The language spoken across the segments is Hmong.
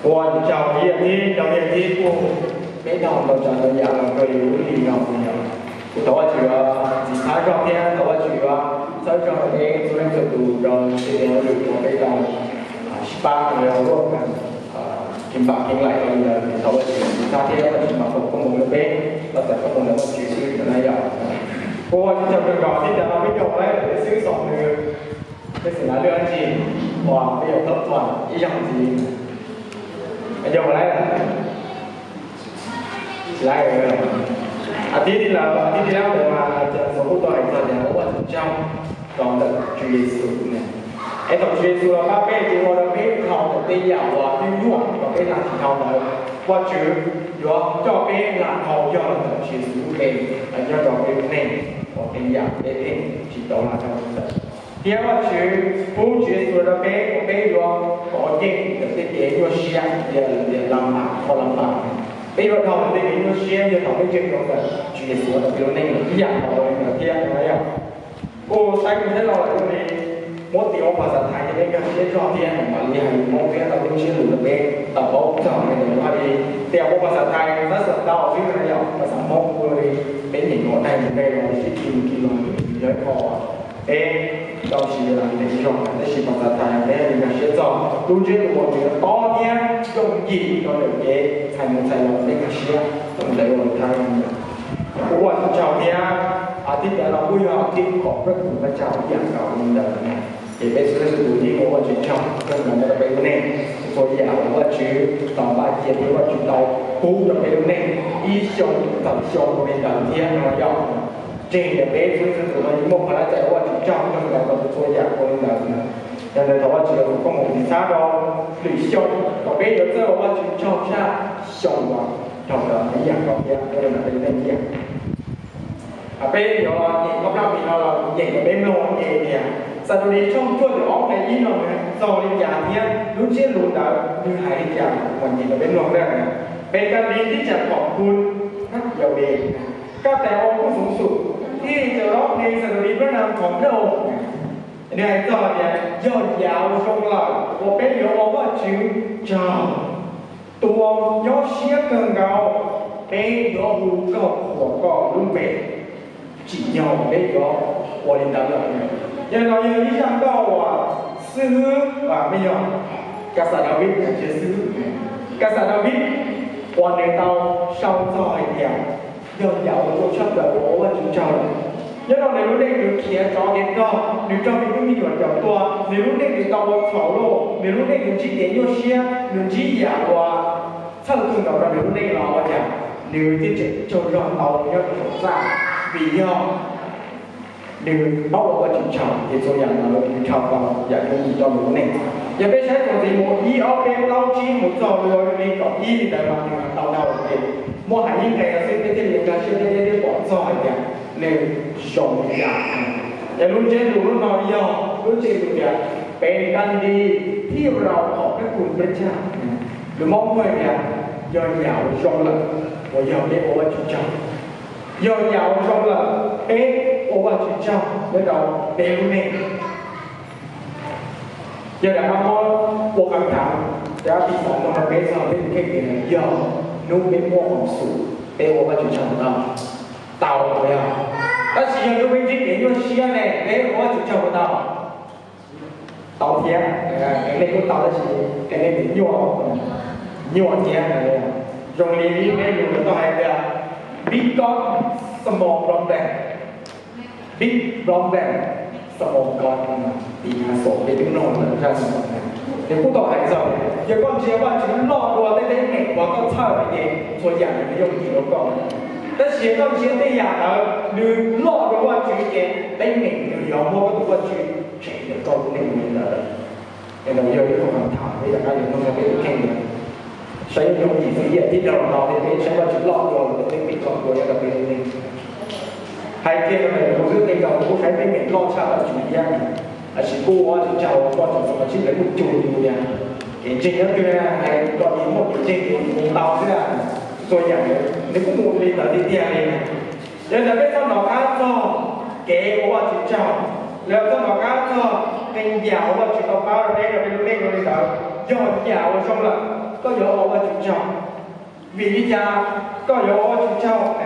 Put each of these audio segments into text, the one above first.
Ua tsaug ib yam thiab, cov niam txiv kuj peb tau ntau tsav ntau yam los rau yus lub hli no. Kuv thov Vajtswv txiv txhab zog thiab thov Vajtswv txhawb zog rau peb txhua leej txhua tus rau tej hauj lwm uas peb tau sib pab los luaj kev npam kev laim rau li ntawd. Thov Vajtswv txiv txhab thiab Vajtswv mam foom koob hmoov rau peb los txais koob hmoov ntawm Vajtswv xwb no yom. Kuv ua tsaug kawg nkaus thiab cas no peb nyob lawm peb xwb xaus nws, peb xav lwm dab tsi uas peb yuav tau tuaj ib zaug ntxiv. Yog ua lawm, tsis lawm, a tib tij lawm, a tib tij laug mas cas xav kuj tau hais txog tias ua tsaug rau ntawm Tswv Yexus ne. Es thaum Tswv Yexus los pab peb ces ua rau peb dhau ntawm tej yam uas nyuaj nyuaj uas peb lam tsis dhau ntawd, Vajtswv yuav coj peb lam dhau yog los ntawm Tswv Yexus lub npe los nyob rau peb lub neej uas tej yam peb pheej tsis tau lam dhau ntawd. Thiab Vajtswv pub Tswv Yexus rau peb uas peb yuav kov yeej ntawm tej kev nyuaj siab, tias lawv tias las mas, qhov las mas, peb yuav dhau ntawm tej kev nyuaj siab yog thaum peb ntseeg rau ntawm Tswv Yexus rau peb lub neej ib yam nkaus li ntawd thiab no yom. Kuj saib kuv saib los lawm li, muab tis ua phas xas thais ces peb nkag siab tshaj thiab mam li hais Hmoob thiab tau lub ntsiab lus rau peb tau paub txog li ntawd li. Tias ua phas xas thais xab xas tau xwb no yom, phas xas Hmoob ua li peb nyeem los daig mus daig los sib khi mus khi los yog ib qho peb tau siv li ntawd zoo, tab sis phas xas thais peb nkag siab txog lub ntsiab lus uas nws tob thiab yooj yim rau ntawm kev txhais mus txhais los peb nkag siab rau ntawd ua li thab. Kuv ua tsaug thiab, a tib cov no kuj yog tib qhov peb tus pab tsaug ib yam nkaus li ntawd na. Ces peb txhua leej txhua tus yeej ua Vajtswv tsaug kawg nkaus nyob rau peb lub neej, txhua yam uas Vajtswv tau npaj cia thiab Vajtswv tau pub rau peb lub neej ib xyoo txawm xyoo ua li ntawd thiab no yom. Ntseeg tias peb txhua leej txhua tus no yeej muaj qhov dab tsi ua Vajtswv tsaug kawg nkaus rau txhua yam ua li ntawd. Yog ntawd thov Vajtswv foom koob hmoov txiv txhab rau lwm xyoo kom peb yuav txawj ua Vajtswv tsaug tshaj xyoo uas dhau los ib yam nkaus thiab rau ntawm peb lub neej ib yam. Peb yuav nyeem Phaj Mab Mis no los nyeem rau peb mloog ua ke tias Xadulis tshooj cuaj caum ob nqe ib no nws txog li cas thiab lub ntsiab lus ntawd nws hais li cas mas nyeem rau peb mloog na. Peb kab li tib tsam khom khun khab yau de, koj tes ua kuj xoov xum, thiaj tau rob npe Xadulis Brab Nam Khom Dawb. Nws hais txog tias yog yam uas zoo lawm uas peb yuav ua Vajtswv tsaug, tus uas nyob siab kawg nkaus, peb yuav hu koj thuam koj lub npe, tsim nyog peb yuav ua li ntawd lawm. Yog no yog ib zaj nkauj uas xib hwb, me yog, Kas Xas Daviv hais tias xib hwb, Kas Xas Daviv uas nws tau sau txog hais tias yog yam uas ua tshaj plaws uas ua Vajtswv tsaug lawm. Nyob rau nws lub neej nws khiav tsov khiav rog, nws raug nws tub me nyuam caum tua, nws lub neej nws tau ua txhaum luj, nws lub neej nws ntsib kev nyuaj siab, nws ntsib yam uas txhawj kawg nkaus rau nws lub neej los ua cas nws thiaj tseem tsaug zog tau nyob rau saum txaj, vim yog nws paub ua Vajtswv tsaug ces txhua yam ntawd nws dhau tau yam yooj yim rau nws lub neej. Yog peb saib txuas ntxiv mus ib ob peb plaub tsib mus txog rau li kaum ib li ntawd mas nws tau dhau lawm ces muaj hais ib nqe xwb peb thiaj li nkag siab thiab peb thiaj pom txog hais tias nws zoo li cas. Es lub ntsiab lus lub no yog lub ntsiab lus tias Pes Kas Dis thib rau khom dawb huv peb tshaj. Lus Hmoob muaj hais tias yog yam uas zoo lawm uas yog peb ua Vajtswv tsaug. Yog yam uas zoo lawm peb ua Vajtswv tsaug nyob rau peb lub neej. Yog rov qab muab ua qee thav, rov qab tiv xov muaj rau peb txog peb tus kheej tias yog hnub peb muaj khoom xum peb ua Vajtswv tsaug puas tau? Tau yog. Tab sis yog hnub peb ntsib kev nyuaj siab ne peb ua Vajtswv tsaug puas tau? Tau thiab, qee leej kuj tau tab sis qee leej nyuaj, nyuaj thiab. Zoo li ib ntsiab lus tau hais tias big God, small problem, big problem, small God. Tiv xov peb twb mloog lawm zaj no, nws kuj tau hais txog tias yog koj ntsia Vajtswv loj dua tej teeb meem uas koj txhawj ces txhua yam nws yooj yim rau koj. Tab sis yog koj ntsia tej yam ntawd nws loj dua Vajtswv ces teeb meem nws yuav muab koj tus Vajtswv tshem ntawm koj lub neej li ntawd. Es no yog ib qho tham peb rov qab yuav nug rau peb tus kheej tias saib yooj yim xwb, ib yam tib daim no thiab peb saib Vajtswv loj dua los peb teeb meem loj dua nyob rau peb lub neej. Hais kiag rau ntawm kuv xwb, tej zaum kuv kuj saib teeb meem loj tshaj Vajtswv thiab, tab sis kuj ua Vajtswv tsaug uas koj tseem txaus sib hlawv kuj cuag yus tias kev ntseeg nyob twg hais koj tsis muaj kev ntseeg ces mus tau xwb. Txhua yam nws kuj mus li ntawd tiag tiag li. Yog li ntawd peb txhob nov qab txog kev ua Vajtswv tsaug, los txhob nov qab txog qee yam uas Vajtswv tau pab rau peb rau peb lub neej rau li ntawd. Yog yam uas zoo lawm koj yuav ua Vajtswv tsaug. Vim li cas koj yuav ua Vajtswv tsaug?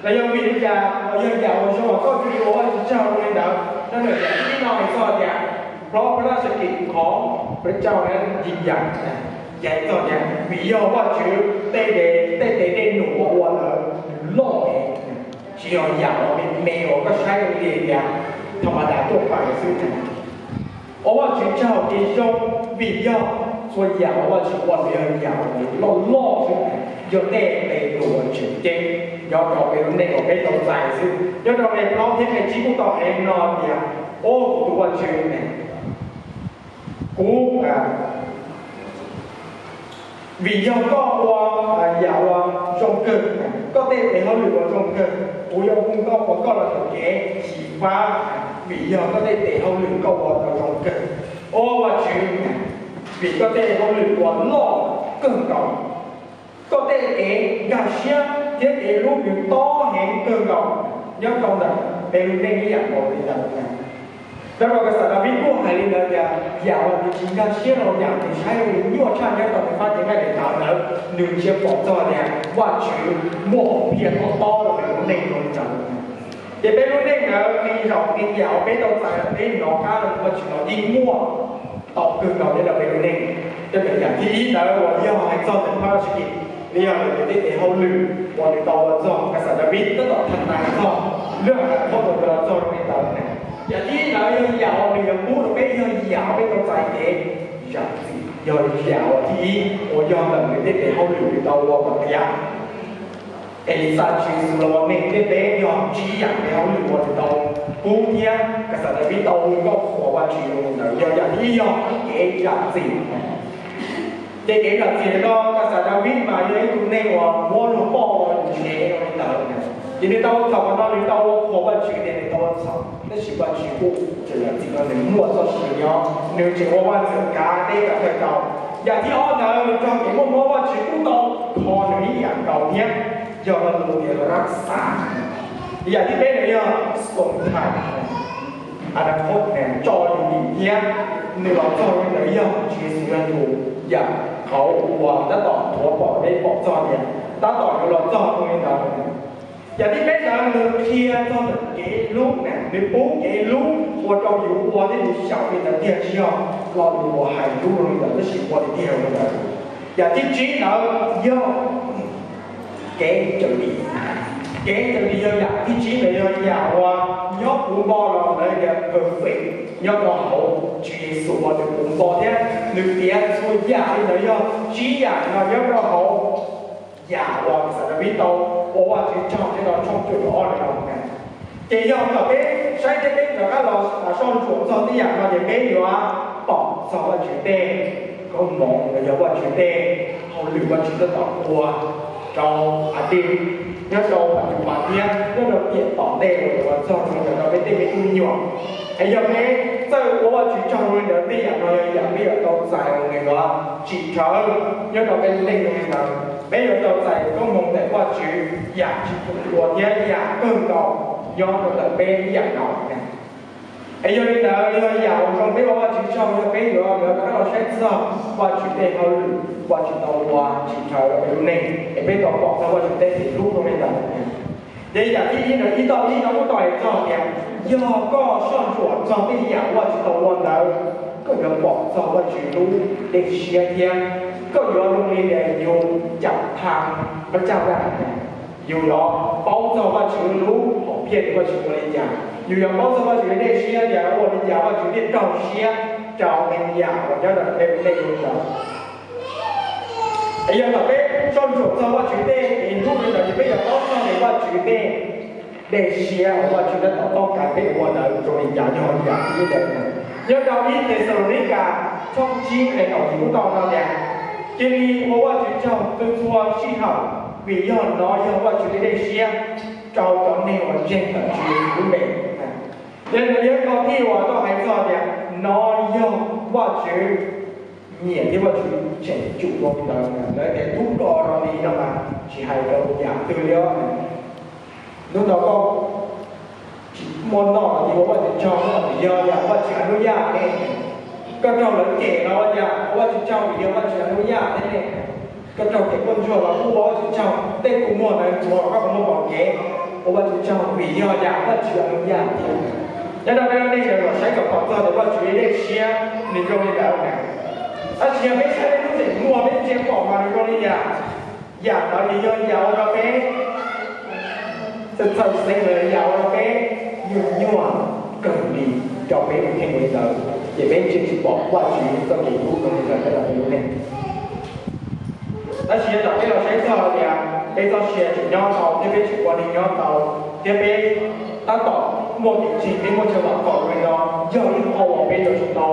Los yog vim li cas uas yog yam uas zoo los koj tsis ua Vajtswv tsaug li ntawd? Nyob ntawm yam thib ib no hais txog tias,เพราะพระราชกิจของพระเจ้านั้นยิ่งใหญ่. Ces hais txog tias vim yog Vajtswv tej, tej tes tej num uas ua ntawd nws loj heev, tsis yog yam uas me me uas koj saib li tias tha ma das tuaj pais xwb. Ua Vajtswv tsaug ces zoo, vim yog txhua yam uas Vajtswv ua nws yog yam uas loj loj xwb, yog tej tes num uas tseem ceeb. Nyob rau peb lub neej uas peb tau txais xwb, nyob rau nqe plaub thiab nqe tsib kuj tau hais no tias, o kuv tus Vajtswv ne, kuv, vim yog koj ua yam uas zoo kawg, koj tej tes hauj lwm uas zoo kawg, kuv yuav hu koj ua koj los tus kev xyiv fab, vim yog koj tej tes hauj lwm koj ua tau zoo kawg. O Vajtswv, vim koj tej hauj lwm uas loj kawg nkaus, koj tej kev nkag siab thiab kev hlub nws tob heev kawg nkaus nyob rau ntawm peb lub neej ib yam nkaus li ntawd. Nyob rau Kav xav Daviv kuj hais li ntawd tias yam uas nws tsis nkag siab rau yam nws saib nws nyuaj tshaj nyob rau nws fab cev nqaij daim ntawv ntawd, nws ntsia pom txog tias Vajtswv muaj hom phiaj tob tob rau nws lub neej rau li ntawd. Ces peb lub neej ntawd, tej zaum tej yam uas peb tau txais los peb hnov qab rau Vajtswv los yeej muaj tau kawg nkaus nyob rau peb lub neej. Tej yam thib ib ntawd uas yog hais txog ntawm phab laj sib kis, li yog ntawm tej tes hauj lwm uas nws tau ua txog, Kav xav Daviv tab tom tham hais txog lub hauv paus ntawd los txog rau li ntawd. Yam thib ib ntawd yog yam uas nws yuav pub rau peb yog yam uas peb tau txais kev zam txim, yog yam uas thib ib uas yog ntawm nws tej tes hauj lwm nws tau ua kom tiav. Elixas, Tswv Yexus los ua neeg ntiaj teb yog tsib yam tes hauj lwm uas nws tau pub thiab Kav xav Daviv tau hu nkauj qhuas Vajtswv rau li ntawd, yog yam thib ib yog kev zam txim. Ces kev zam txim no Kav xav Daviv mas yog ib tug neeg uas muab luag poj ua nws tsev rau li ntawd, ces nws tau ua txhaum qhov no nws tau ua qhuas Vajtswv tias nws tau ua txhaum, tab sis Vajtswv kuj tseem zam txim rau nws muaj txoj sia nyob, nws tseem ua vaj ntxwv kav teb kav chaw tau. Yam thib ob ntawd nws raug kev muaj mob, Vajtswv kuj tau kho nws ib yam nkaus thiab, yog lo lus tias rab xav. Yam thib peb nws yog xoom thais, a da khos tso yus dim thiab, nws los txog li ntawd yog Tswv Yexus yog tus yam qauv uas tab tom nthuav pom peb pom txog tias tab tom yuav los txog li ntawd. Yam thib peb ntawd nws qhia txog ntawm kev hlub na, nws pub kev hlub ua rau yus ua thiab yus xyaum li ntawd tiag, tsis yog lo lus uas hais hlub li ntawd tab sis ua tiag tiag li ntawd. Yam thib tsib ntawd yog kev cawm dim. Kev cawm dim yog yam thib tsib ntawd, yog yam uas nyob puv npo los ntawd yog perfect nyob rau hauv Tswv Yexus uas nws puv npo thiab nws piav txhua yam li ntawd yog tsib yam no nyob rau hauv yam uas Kav xav Daviv tau ua Vajtswv tsaug nyob rau tshooj cuaj caum ob ntawd. Ces yog thaum peb saib thiab peb rov qab los soj ntsuam txog tej yam no ces peb yuav pom txog Vajtswv tej koob hmoov los yog Vajtswv tej hauj lwm Vajtswv tab tom ua rau a ti nyob rau pas tas pas thiab nyob rau tiam tom ntej uas yuav los txog rau peb tej me tub me nyuam. Es yog peb txawj ua Vajtswv tsaug li ntawd, tej yam no yog yam peb yuav tau txais uas nws yuav tsim dhawv nyob rau peb lub neej li ntawd. Peb yuav tau txais koob hmoov ntawm Vajtswv yam tsis tu ua thiab yam kawg nkaus nyob rau ntawm peb ib yam no. Es yog li ntawd yog yam uas zoo peb ua Vajtswv tsaug yog peb yuav yuav rov qab los saib txog Vajtswv tej hauj lwm Vajtswv tau ua tsim dhawv rau peb lub neej es peb tau pom txog Vajtswv tej kev hlub rau li ntawd. Ces yam thib ib ntawd ib toj ib no kuj tau hais txog tias yog koj soj ntsuam txog tej yam Vajtswv tau ua ntawd, koj yuav pom txog Vajtswv lub dej siab thiab koj yuav zoo li tias yus cam thaj pab caj dab. Yus yuav paub txog Vajtswv lub hom phiaj, Vajtswv ua li cas, yus yuav paub txog Vajtswv dej siab tias ua li cas Vajtswv thiaj raug siab rau tej yam uas nyob rau peb tej ntawd. Es yog thaum peb soj ntsuam txog Vajtswv tej kev hlub li ntawd ces peb yuav paub txog tias Vajtswv tej dej siab uas Vajtswv tab tom toj kav peb ua ntawd zoo li cas, yog yam thib ib ntawd. Nyob rau ib Thexalaunikam tshooj tsib nqe kaum yim kuj tau no tias, cia li ua Vajtswv tsaug txhua txhua sij hawm, vim yog nov yog Vajtswv tej dej siab rau cov neeg uas ntseeg ntawm Tswv Yexus lub npe. Yog li ntawd yog ib qho thib uas tau hais txog tias nov yog Vajtswv nyiam thiab Vajtswv tseem tsum dua li ntawd. Lawv tias tub ko rau li no mas tsis hais rau yam twg li os. Hnub no koj tsis muaj noj los cia ua Vajtswv tsaug, yog yam Vajtswv nruab yaj ne, Koj raug lawv cem los ua cas, ua Vajtswv tsaug vim yog Vajtswv Anub Yaj thiab ne. Koj raug kev quaj ntsuag los kuj ua Vajtswv tsaug, tej kua muag ntawd ntsuag koj puas muaj pom kev, ua Vajtswv tsaug vim yog yam Vajtswv Anub Yaj thiab. Nyob rau peb ua neej ntawd los saib kom pom txog tias Vajtswv dej siab nws zoo li ntawd na. Tab sis yog peb saib peb lub ntsej muag peb ntsia pom mas nws zoo li yam yam ntawd nws yog yam ua rau peb txhawj xeeb, yam ua rau peb nyuaj nyuaj kawg li, rau peb mus kheej li ntawd, ces peb ntsia tsis pom Vajtswv txoj kev hlub zoo li ntawd rau peb lub neej. Tab sis yog thaum peb los saib txog tias peb txoj sia tseem nyob tau thiab peb tseem ua neej nyob tau thiab peb tab tom muaj kev ntseeg, peb muaj chaw vam khom li no, yog ib qho uas peb yuav tsum tau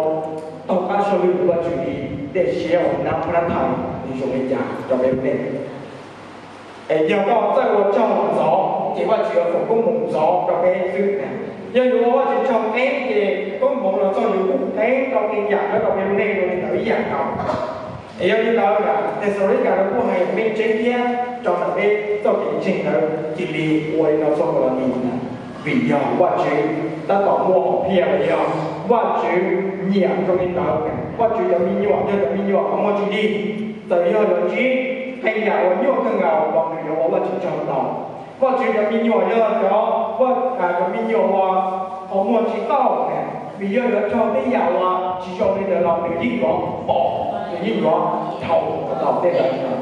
taug qab saum lub ntuj Vajtswv li, dej siab uas nab rab thais nws zoo li cas rau peb lub neej. Es yog koj txawj ua tsaug ntxov ces Vajtswv yuav foom koob hmoov ntxov rau peb xwb na. Yog yus ua Vajtswv tsaug qeeb ces koob hmoov los txog yus kuj qeeb rau qee yam nyob rau peb lub neej zoo li ntawd ib yam nkaus. Es yog li ntawd, Thexalaunikam los kuj hais meej tseeb thiab rau ntawm peb txoj kev ntseeg ntawd cia li ua li no txog kom los nim na. Vim yog Vajtswv tab tom muaj hom phiaj los yog Vajtswv nyiam zoo li ntawd. Vajtswv cov me nyuam yog cov me nyuam qhov muag tsis dig, txawm yog yuav ntsib qee yam uas nyuaj kawg nkaus los nws yuav ua Vajtswv tsaug tau. Vajtswv cov me nyuam yog cov, cov me nyuam uas qhov muag tsis tau, vim yog yuav raug tej yam uas tsis zoo li ntawd los nws yeej yuav pom, nws yeej yuav dhau tau tej ntawd.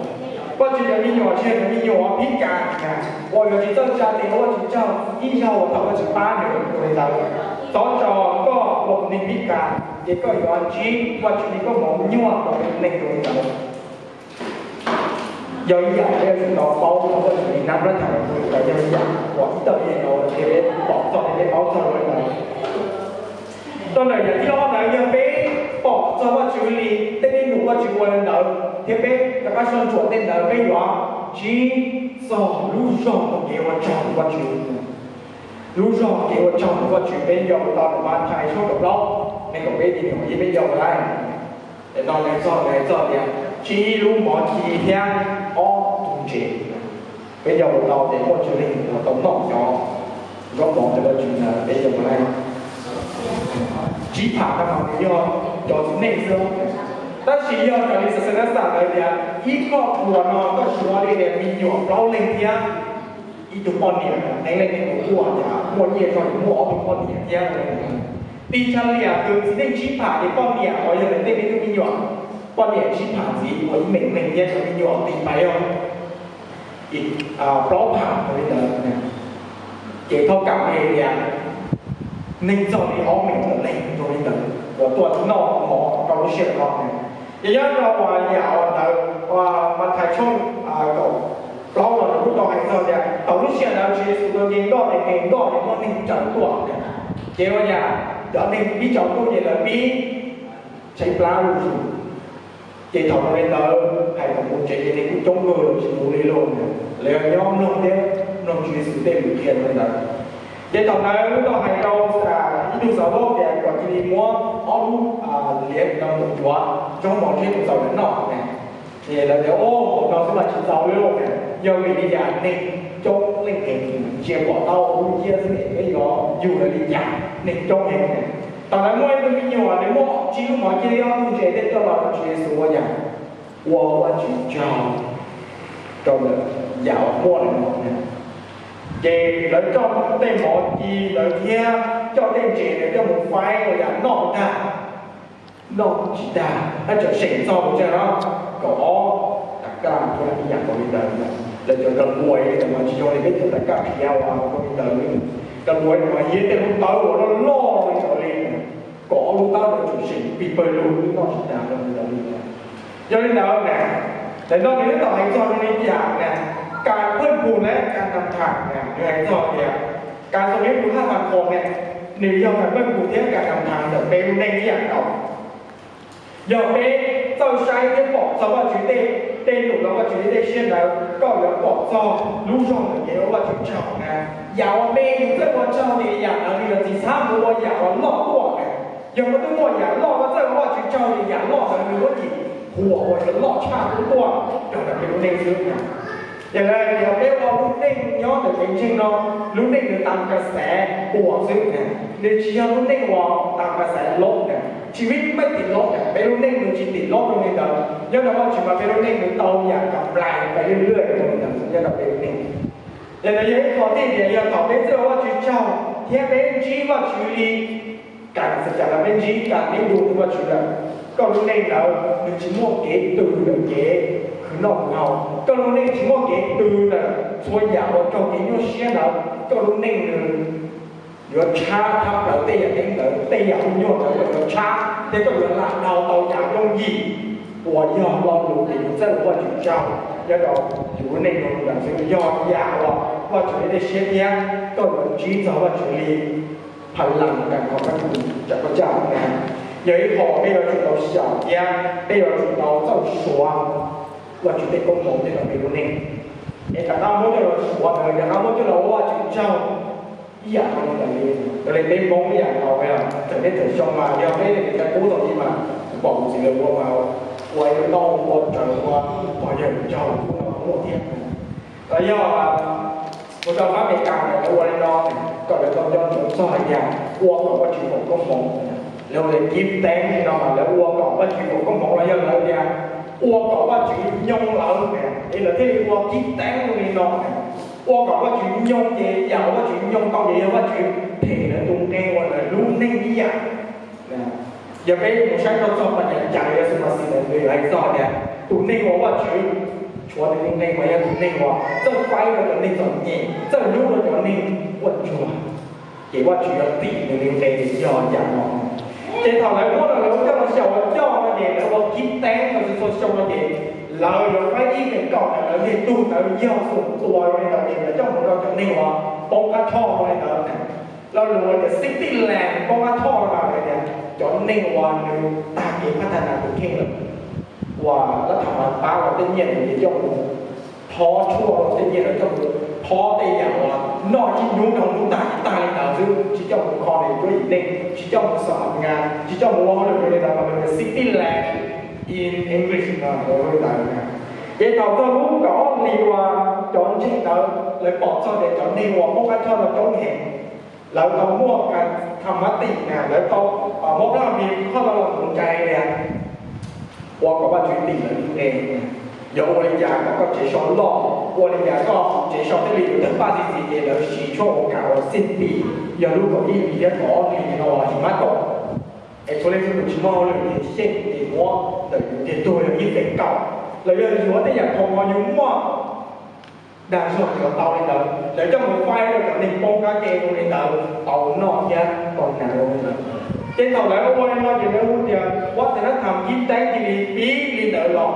Vajtswv cov me nyuam tsis yog cov me nyuam uas pib kas, uas yuav tsis txawj tsa tes ua Vajtswv tsaug ib zaug thaum Vajtswv pab nws li ntawd. Thov tso koj ua tus neeg pib kas ces koj yuav ntsib Vajtswv li koj mus nyuaj rau tus neeg li ntawd. Yog ib yam peb yuav tsum tau paub txog Vajtswv li nab rab thais, yog ib yam uas ib tawm yeej no thiab peb pom txog thiab peb paub txog li ntawd. Rau ntawm yam thib ob ntawd yog peb pom txog Vajtswv li tej dej num Vajtswv ua li ntawd thiab peb rov qab soj ntsuam tej ntawd peb yuav ntsib txog lub zog tau kev ua tsaug Vajtswv. Lub zog kev ua tsaug ntawm Vajtswv peb nco tau ntawm Mathais tshooj kaum plaub, nees nkaum peb, nees nkaum ib peb nco tau lawm. Ntawm no nws txog, nws hais txog tias ntsib ib lub mov ci thiab ob tug ntses. Peb nco tau tias muaj tsawg leej uas tau noj cov zaub mov ntawd los tsis ntawd, peb nco tau lawm. Tsib pham no mas nws yog cov txiv neej xwb. Tab sis yog raws li xwm xeeb tab xam ntawd tias ib koj puas no koj suav li tias me nyuam plaub leeg thiab ib tug poj niam, neeg leej neeg tus quaj cas muaj nyiaj tso yus muaj ob tug poj niam thiab. Tig tshaj liam kws txiv neej tsib pham ces poj niam uas yog nws tej me tub me nyuam, poj niam tsib pham ntxiv uas ib meem neeg thiab cov me nyuam tig pais yog plaub pham li ntawd. Ces thov kam li tias neeg txog li ob meem ntawm leej txog li ntawd uas tuaj noj mov rau lub sij hawm no. Ces nyob rau yam uas ntawd, Mathais tshooj kaum plaub no nws kuj tau hais txog tias thaum lub sij hawm ntawd Tswv Yexus tau nce nkoj, nce nkoj ces muaj neeg tsaws tuaj. Ces ua cas cov neeg pib tsaws tuaj ces lawv pib tshaib plab zuj zus. Ces thaum no li ntawd hais kom mus tsev ces neeg kuj coob kawg lawm tsis mus li lauj. Lawv yog nyob mloog thiab mloog Tswv Yexus tej lus qhia li ntawd. Ces thaum ntawd tau hais rau ib tug xav vauj tias kom cia li muab ob lub liav no mus yuav zaub mov ntshe tus txaus lawv noj ne. Ces lawv tias, Au, no xwb mas tsis txaus li lauj. Yog vim li cas? Neeg coob leej heev, ntsia pom tau lub ciab xwb es peb yuav yug lawv li cas, neeg coob heev. Thaum ntawd muaj ib tug me nyuam nws muaj tsib lub mov cia li ob tug ntses tej coj los rau Tswv Yexus ua yam, ua Vajtswv tsaug rau ntawm yam uas muaj ntawd no. Ces lawv coj tej mov ci ntawd thiab coj tej ntses ntawd coj mus faib ua yam noj tag, noj tsis tag, tab tseem seem txog mus tsev no. Kaum ob, tas kaj thiab ib yam nkaus li ntawd. Lawv cov kas luas li ntawd mas tsis zoo li peb cov tas kaj khiav uas zoo li ntawd li. Kas luas mas hiav tej lub tawb uas loj loj li ntawd li. Kaum ob lub tawb ntawd tseem seem pig pawg lug noj tsis tag zoo li ntawd li. Yog li ntawd na, lawv no nws twb tau hais txog zoo li yam na, kas phaj pum na, kas ntas thas na, nws hais txog tias kas txog li tus haj mas qos na, nws yog kas phaj pum thiab kas ntas thas ntawm peb lub neej ib yam nkaus. Yog peb txawj saib thiab pom txog Vajtswv tej, tej num los Vajtswv tej dej siab ntawd, koj yuav pom txog lub zog ntawm kev ua Vajtswv tsaug na. Yam uas me yus txawj ua tsaug ces yam ntawd nws yuav txiv txhab mus ua yam uas loj tuaj na. Yog koj twb muaj yam loj koj txawj ua Vajtswv tsaug ces yam loj ntawd nws muab cim huam uas yuav loj tshaj tuaj rau ntawm peb lub neej xwb na. Yog li ntawd peb ua lub neej nyob ntawm kev ntseeg no, lub neej nws tas kas xav ua xwb na, nws tsis yog lub neej uas tas kas xav lob na. Tsis vib meej tim loj, peb lub neej nws tsis tim loj zoo li ntawd. Nyob rau Vajtswv mas peb lub neej nws tau yam kam nplais pais lwj lwj zoo li ntawd nyob rau peb lub neej. Yog ntawd yog ib qho thiaj tias yog thaum peb txawj ua Vajtswv tsaug thiab peb ntsib Vajtswv li kam xav cas los peb ntsib kam neb ntu tus Vajtswv lawm, koj lub neej ntawd nws tsis muaj kev tws ntawm kev khwv noj khwv haus, koj lub neej tsis muaj kev tws ntawm txhua yam uas raug kev nyuaj siab ntawd, koj lub neej nws yuav tshab thab plaws tej yam teeb ntawd, tej yam ua nyuaj ntawd koj yuav tshab thiab koj yuav lam dhau tau yam yooj yim uas yog lo lus tias yus txawj ua Vajtswv tsaug nyob rau yus lub neej zoo li ntawd xwb. Yog yam uas Vajtswv tej siab thiab koj yuav ntsib txog Vajtswv li pha las kas kho kab tus tsam koj caj na. Yog ib qho peb yuav tsum tau xyaum thiab peb yuav tsum tau txawj suav Vajtswv tej koob hmoov nyob rau peb lub neej. Es rov qab muab coj los suav ntawd, rov qab muab coj los ua Vajtswv tsaug ib yam nkaus li ntawd li. Raws li peb Hmoob ib yam nkaus li, txawm peb txawm xyoo mas yog peb li cov qub tau li mas kuv pom kuv txiv lawv ua mas ua ib lub noj ua tsawg ua pog yawg tsaug kuj muaj thiab. Los yog mus rau fab Amelikas lawv ua li no, kom lawv tau nco ntsoov txog hais tias ua kom Vajtswv foom koob hmoov. Lawv ua li give thanks li no mas lawv ua kom Vajtswv foom koob hmoov los yog lawv tias ua kom Vajtswv nyoo lawv, es lawv thiaj li ua give thanks li no. Ua kom Vajtswv nyoo ces yam uas Vajtswv nyoo tau ces yog Vajtswv them lawv tus nqe uas lawv lub neej ib yam. Yog peb mus saib rau txog pas nyas cas Yexus Masias ntawd nws yuav hais txog tias tus neeg uas Vajtswv tshuav nws tus nqe mas yog tus neeg uas txawj faib rau cov neeg txom nyem, txawj hlub rau cov neeg quaj ntsuag, ces Vajtswv yuav tim nws li nqe yog yam no. Ces thaum lawv muab rau lawv coj los xyaum ua coj no ces lawv ua kib teeb rau txhua xyoo no ces lawv yuav faib ib feem kaum ntawd, lawv tej tug ntawd yog feem tua li ntawd ces lawv coj mus rau cov neeg uas poob qab choj li ntawd. Lo lus tias city land poob qab choj no mas tias cov neeg uas nws tag kev phab thab nas tus kheej lawm, uas lab tham mas pab los tej nyiaj ntawd ces coj mus thov tshuaj, los tej nyiaj ntawd coj mus thov tej yam uas noj ib hnub rau hnub tag ib tag li ntawd xwb, tsis coj mus kho nws cuab yim neej, tsis coj mus xav nqa, tsis coj mus ua hauj lwm li ntawd mas lawv tias city land in English no li ntawd. Ces thaum txog lub kaum ob hlis uas cov ntseeg ntawd lawv pom txog tias cov neeg uas poob qab choj no coob heev, lawv tau muaj tham mab tim na, lawv tau muab plab mis koj tau los tus cai tias ua kom Vajtswv tim lawv li nqe. Yog ua li cas kom koj tsev sau loj, ua li cas koj tsev sau thiaj li yuav tawg paj txi txiv, ces lawv siv tshuaj ua kam uas city, yog lub kaum ib hlis thiab kaum ob hlis no uas his mab tom, es txhua leej txhua tus tsis muaj hauj lwm ces xyeej ces muab ntawm yus tes tuag yog ib feem kaum, los yog yuav tej yam khoom uas yus muaj dag zog yuav tau li ntawd, lawv coj mus faib rau cov neeg poob qab ke zoo li ntawd tau noj thiab tau hnav zoo li ntawd. Ces thaum lawv ua li no ces lawv hu tias ua tab tom kib teeb cia li pib li ntawd los,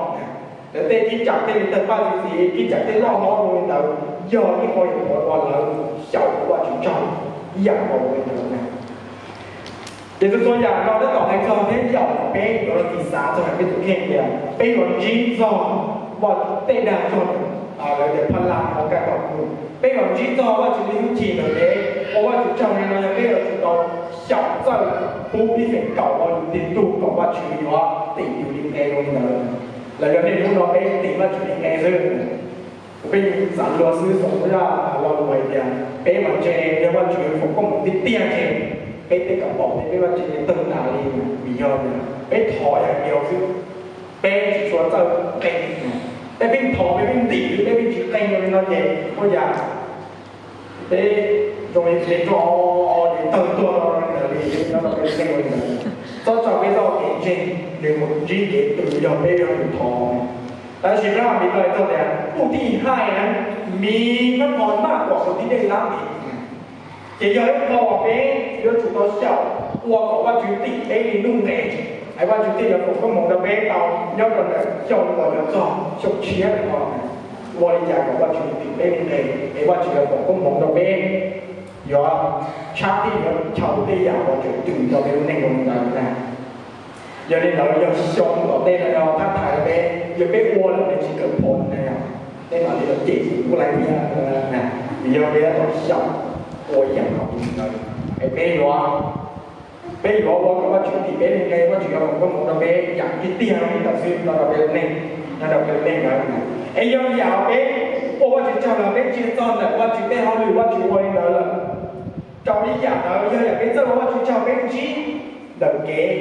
lawv tej kib tsam thiaj li tawg paj txi txiv, kib tsam thiaj loj hlob zoo li ntawd, yog ib qho yam uas lawv xyaum ua Vajtswv tsaug ib yam nkaus li ntawd na. Ces txhua txhua yam no tab tom hais txog thiab yaum peb yuav los tis xav txog peb tus kheej tias peb yuav ntsib txog Vajtswv tej dag zog, lawv tias pha las hauv kaj tom kuv, peb yuav ntsib txog Vajtswv li lub cim ntawm kev ua Vajtswv tsaug li no yog peb yuav tsum tau xyaum txawj pub ib feem kaum rau yus tes tug kom Vajtswv yuav tim yus li nqe zoo li ntawd. Los yog niaj hnub no peb tim Vajtswv li nqe xwb. Peb xav luag xwb xav zaj lo lus hais tias peb mas ntse yog Vajtswv foom koob hmoov tiag tiag ces peb tej kam pom tej peb vaj tse tawg tas li, vim yog tias peb thov yam dio xwb, peb tsis tshua txawj qee. Peb pheej thov peb pheej ntim xwb peb pheej tsis qee li no ces ua cas peb zoo li tsis tso ces tawg tuag no li ntawd li no peb qee li ntawd. Txhob tso peb txoj kev ntseeg nws mus ntsib kev tws yog peb yog tus thov. Tab sis peb hais li no txog tias tus thib hais na, miv nab qhov maj kom tus thib dej lab miv. Ces yog ib qho uas peb yuav tsum tau xyaum ua kom Vajtswv tim peb li nuj nqes, es Vajtswv thiaj yuav foom koob hmoov rau peb tau nyob rau ntawm xyoo uas yuav txog xyoo tshiab no. Ua li cas kom Vajtswv tim peb li nqes es Vajtswv yuav foom koob hmoov rau peb, yuav tshab thiab yuav chaw tej yam uas tseem twm rau peb lub neej rau ntawd na. Yog li ntawd yog xyoo tom ntej no yog thab thaiv rau peb, yog peb ua lawm peb tsis kawm phom na, tej mam li los cem kuv laiv thiab na, vim yog peb tab tom xyaum ua ib yam nkaus li ntawd, es peb yuav, peb yuav ua kom Vajtswv tim peb li nqe, Vajtswv yuav foom koob hmoov rau peb yam tiag tiag li ntawd xwb no rau peb lub neej, no rau peb lub neej ntawd. Es yog yam peb ua Vajtswv tsaug los peb ntsia txog ntawm Vajtswv tej hauj lwm Vajtswv ua li ntawd lawm, rau ib yam ntawd yog yam peb txawj ua Vajtswv tsaug peb ntsib ntawm kev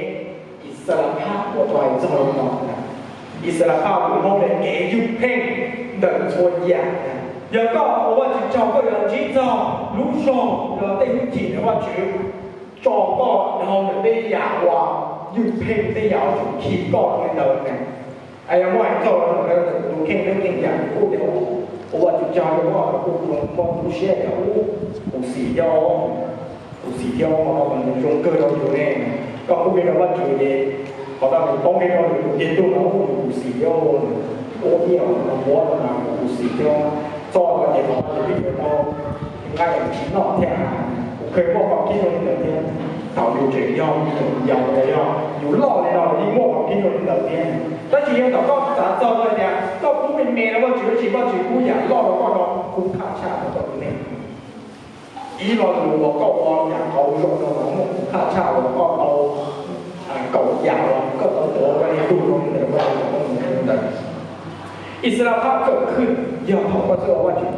Ixalas Phaj muaj tau hais txog li no, Ixalas Phaj tus Hmoob tias kev ywj pheej ntawm txhua yam. Yog koj ua Vajtswv tsaug koj yuav ntsib txog lub zog los tej hwj chim ntawm Vajtswv tso koj dhau ntawm tej yam uas ywj pheej, tej yam uas tshum khi koj li ntawd na. Yog muaj hais txog tus kheej peb keej yam kuj tias ua Vajtswv tsaug yog koj kuj muaj lub siab tias ub, kuv xis thiab, kuv xis thiab, mas nws zoo kawg rau yus ne. Koj kuj ua rau Vajtswv ces qhov no nws poob rau yus tus tij tug no, kuv xis thiab, ua ib yam no muab no mas kuv xis thiab. Txoj no ces qhov no ces peb yuav tau nqaij tsis noj thiab. Kuv kheev muaj qhov kev zoo li ntawd thiab. Thaum yus tseem yog me nyuam yaus los yog yus loj li no los yeej muaj qhov kev zoo li ntawd thiab. Tab sis yog thaum koj xav txog tias koj pub me me rau Vajtswv, tab sis Vajtswv pub yam loj rau koj no, kuv thaj tshaj rau koj tus neeg. Ib lo lus uas koj ua yam qauv zoo no mas muaj kuv thaj tshaj uas koj tau kaum yam uas koj tau tuav koj ib tug zoo li ntawd, koj tau tuav koj tus neeg li ntawd. Ixalas Phaj kawm khwj yog thaum koj txawj ua Vajtswv